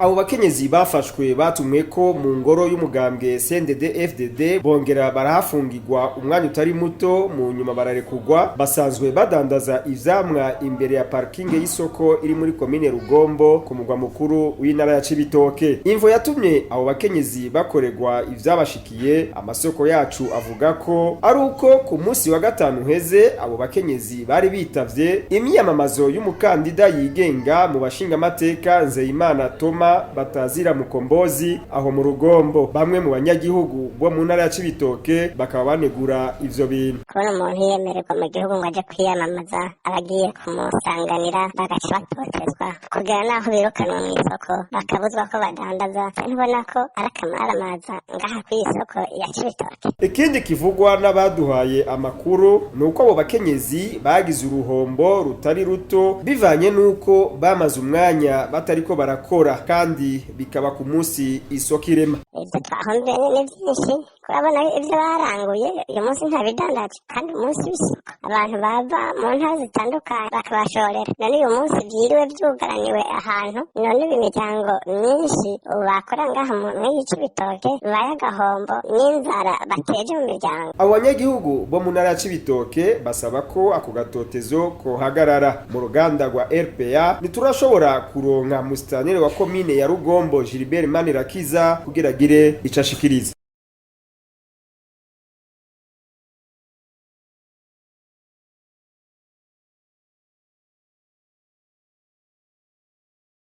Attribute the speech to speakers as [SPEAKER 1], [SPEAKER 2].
[SPEAKER 1] Abo bakenyezi bafashwe batumwe ko mu ngoro y'umugambwe CNDD FDD, bongera barahafungirwa umwanya utari muto, mu nyuma bararekugwa. Basanzwe badandaza ivyamwa imbere ya parking y'isoko iri muri komine Rugombo, ku mugwa mukuru w'intara ya Cibitoke. Imvo yatumye abo bakenyezi bakorerwa ivyabashikiye, amasoko yacu avuga ko ari uko ku munsi wa gatanu uheze abo bakenyezi bari bitavye imyiyamamazo y'umukandida yigenga mu bashingamateka Nzeyimana Toma batazira Mukombozi aho mu Rugombo. Bamwe mu banyagihugu bo mu ntara ya Cibitoke bakaba banegura ivyo bintu.
[SPEAKER 2] Kubona umuntu yemererwa mu gihugu ngo aje kwiyamamaza, abagiye kumusanganira bagaca batotezwa kugera n'aho birukanwa mu isoko, bakabuzwa ko badandaza, ntubona ko ari akamaramaza ngaha kw'isoko ya Cibitoke?
[SPEAKER 1] Ikindi kivugwa n'abaduhaye amakuru ni uko abo bakenyezi bagize uruhombo rutari ruto, bivanye n'uko bamaze umwanya batariko barakora, kandi bikaba ku munsi isoko irema.
[SPEAKER 2] Ibyo twahomvye ni byinshi. Kurabona ibyo baranguye uyu munsi nta bidandaje, kandi umunsi w'isoko abantu bava mu ntara zitandukanye bakabashorera. None uyu munsi byiriwe byugaraniwe ahantu, none ubu imiryango myinshi ubu bakora ngaha mw'iyi Cibitoke bibaye agahombo n'inzara bateje mu miryango.
[SPEAKER 1] Abo banyagihugu bo mu ntara ya Cibitoke basaba ko ako gatotezo kohagarara. Mu ruganda rwa RPA ntiturashobora kuronka musitanire wa komine ya Rugombo, Gilbert Manirakiza, kugira agire ico ashikiriza.